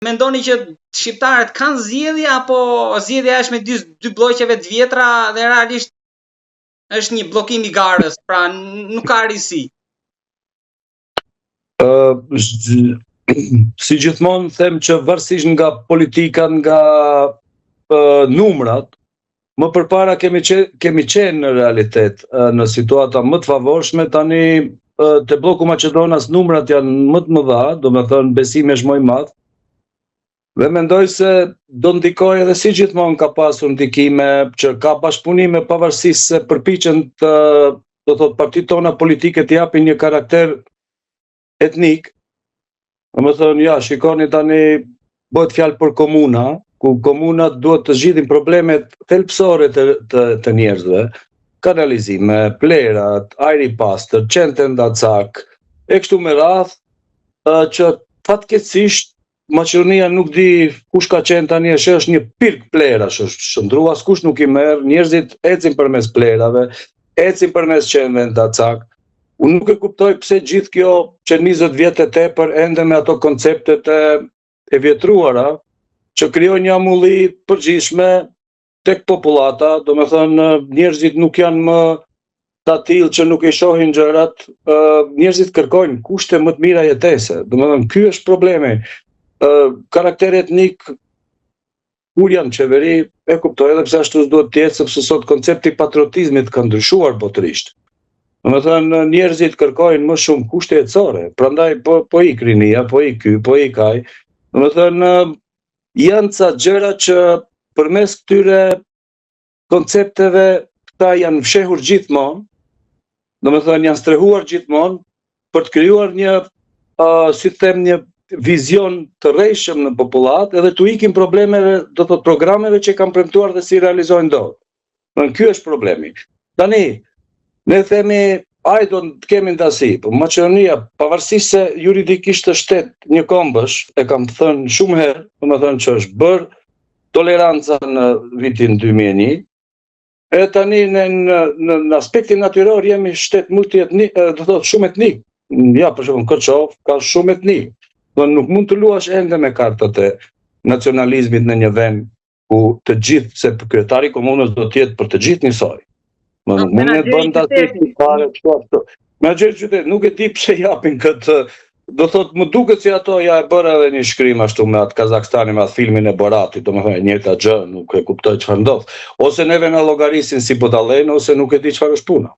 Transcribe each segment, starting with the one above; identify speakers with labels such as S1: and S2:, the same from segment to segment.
S1: Mendoni që shqiptarët kanë zgjedhje apo zgjedhja është midis dy blloqeve të vjetra dhe realisht është një bllokim i garës, pra nuk ka risi.
S2: Ë uh, si gjithmonë them që varësisht nga politika, nga uh, numrat, më përpara kemi qe, kemi qenë në realitet uh, në situata më të favorshme, tani uh, te blloku maqedonas numrat janë më të mëdha, domethënë besimi është më i madh. Dhe mendoj se do ndikojë edhe si gjithmonë ka pasur ndikime që ka bashkëpunime pavarësisht se përpiqen të do thotë partitë tona politike të japin një karakter etnik. Domethënë, ja, shikoni tani bëhet fjalë për komuna, ku komunat duhet të zgjidhin problemet thelbësore të, të, të njerëzve, kanalizime, plehrat, ajri i pastër, qentë endacak, e kështu me radhë, që fatkeqësisht Maqedonia nuk di kush ka qenë tani është është një pirg plehrash është shndërru, askush nuk i merr, njerëzit ecin përmes plehrave, ecin përmes qenve endacak. Unë nuk e kuptoj pse gjithë kjo që 20 vjet e tepër ende me ato konceptet e, e vjetruara që krijojnë një amulli të përgjithshme tek popullata, domethënë njerëzit nuk janë më të atillë që nuk i shohin gjërat, njerëzit kërkojnë kushte më të mira jetese. Domethënë ky është problemi. Karakter etnik kur janë qeveri, e kuptoj edhe pse ashtu s'duhet të jetë, sepse sot koncepti i patriotizmit ka ndryshuar botërisht. Domethënë njerëzit kërkojnë më shumë kushte jetësore, prandaj po po ik rinia, po ik ky, po ik ai. Domethënë janë ca gjëra që përmes këtyre koncepteve këta janë fshehur gjithmonë, domethënë janë strehuar gjithmonë për të krijuar një, uh, si të them, një vizion të rrejshëm në popullatë edhe t'u ikin problemeve, do të thotë programeve që kanë premtuar dhe s'i realizojnë dot. Domethënë ky është problemi. Tani, ne themi, aj do të kemi ndasi, po Maqedonia, pavarësisht se juridikisht është shtet njëkombësh, e kam thënë shumë herë, domethënë që është bërë toleranca në vitin 2001, e tani në, në, në, në aspektin natyror jemi shtet multietnik, do thotë shumë etnik. Ja, për shembull, Kërçovë ka shumë etni. Do nuk mund të luash ende me kartat e nacionalizmit në një vend ku të gjithë, se kryetari i komunës do të jetë për të gjithë njësoj. Më nuk mund të bën ta ti fare kështu ashtu. Menaxheri i qytetit nuk e di pse japin këtë, do thot më duket si ato ja e bëra edhe një shkrim ashtu me atë Kazakstanin me atë filmin e Boratit, domethënë e njëjta gjë, nuk e kuptoj çfarë ndodh. Ose neve na llogarisin si budallenj ose nuk e di çfarë është puna.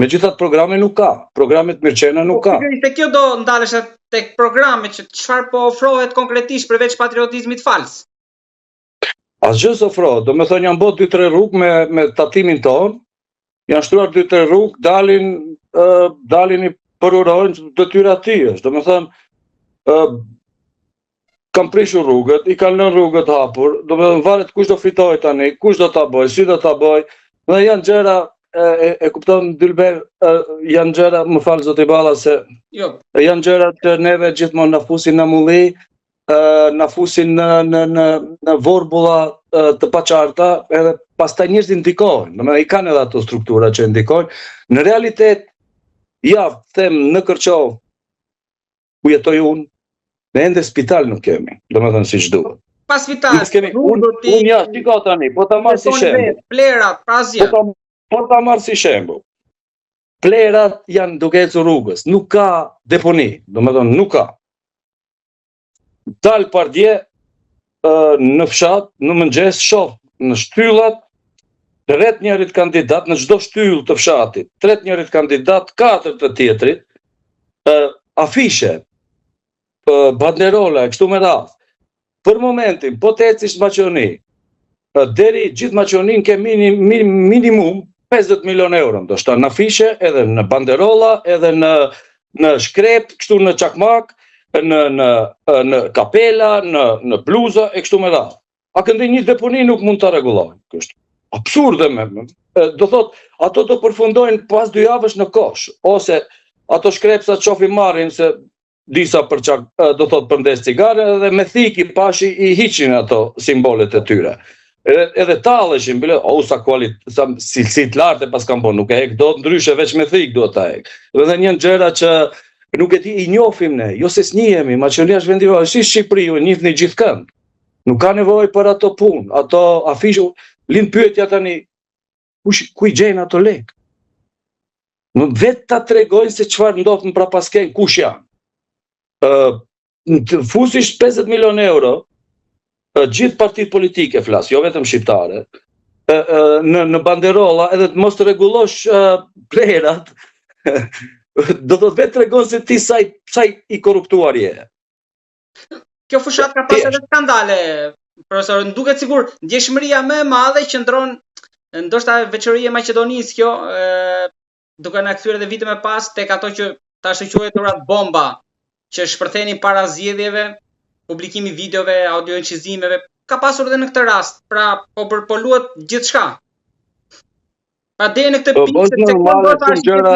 S2: Megjithatë programe nuk ka, programe të mirëqena nuk
S1: po, ka. Pikërisht kjo do ndalesha tek programe që çfarë po ofrohet konkretisht përveç patriotizmit fals.
S2: Asgjë s'ofrohet, domethënë janë bërë 2-3 rrugë me, me tatimin tonë, janë shtruar 2-3 rrugë, dalin, uh, dalin i përurojnë detyra e tij është, domethënë, uh, kanë prishur rrugët, i kanë lënë rrugët hapur, domethënë varet kush do fitojë tani, kush do ta bëjë, si do ta bëjë, dhe janë gjëra e, e, e kupton Dylber, e, janë gjëra, më fal zoti Balla se jo. janë gjëra që neve gjithmonë na fusin në mulli, na fusin në në në në vorbulla të paqarta, edhe pastaj njerëzit ndikohen. Domethënë i kanë edhe ato struktura që ndikojnë. Në realitet, ja them në Kërçovë ku jetoj unë, ne ende spital nuk kemi, domethënë siç
S1: duhet. Pa spital.
S2: Nuk kemi, unë un, ja, shiko tani, po ta marr si shembull.
S1: Plehrat, pa
S2: asgjë. Po ta po ta marr si shembull. Plehrat janë duke ecur rrugës, nuk ka deponi, domethënë nuk ka. Dal pardje në fshat, në mëngjes, shoh në shtyllat, tre të njërit kandidat, në çdo shtyllë të fshatit, tre të njërit kandidat, katër të tjetrit, afishe, banderola, e kështu me radhë. Për momentin, po të ecish në Maqedoni, deri gjithë Maqedoninë ke minim, minimum 50 milion euro, ndoshta në afishe, edhe në banderola, edhe në në shkrep, kështu në çakmak, në në në kapela, në në bluza e kështu me radhë. A këndej një deponi nuk mund ta rregullojnë. Kështu. Absurde me, me. Do thot, ato do përfundojnë pas dy javësh në kosh ose ato shkrepsa çofi marrin se disa për çak, do thot për ndez cigare dhe me thikë i pashë i hiqin ato simbolet e tyre. Edhe edhe talleshin, bile, o sa kualit, sa cilësi të lartë pas kanë bo, nuk e hek dot ndryshe veç me thikë duhet ta hek. Dhe dhe janë gjëra që Nuk e di, i njohim ne, jo se s'njihemi, Maqedonia është vendi, është si Shqipëri, ju njihni gjithkënd. Nuk ka nevojë për ato punë, ato afishe, lind pyetja tani, kush ku i gjejnë ato lekë? Më vetë ta tregojnë se çfarë ndodh në prapaskenë, kush janë. Ë të fusish 50 milion euro, gjithë partitë politike flas, jo vetëm shqiptare, në në banderolla edhe të mos të rregullosh plerat, do të vetë tregon se ti sa i, sa i korruptuar je.
S1: Kjo fushatë ka pasur edhe skandale, profesor, më duket sikur ndjeshmëria më e madhe qëndron ndoshta veçoria e Maqedonisë kjo, ë duke na kthyer edhe vite më pas tek ato që tash e quajturat bomba që shpërthenin para zgjedhjeve, publikimi i videove, audio incizimeve, ka pasur edhe në këtë rast, pra po për po luhet gjithçka. Pra deri në këtë
S2: po, pikë se normale shumë gjëra.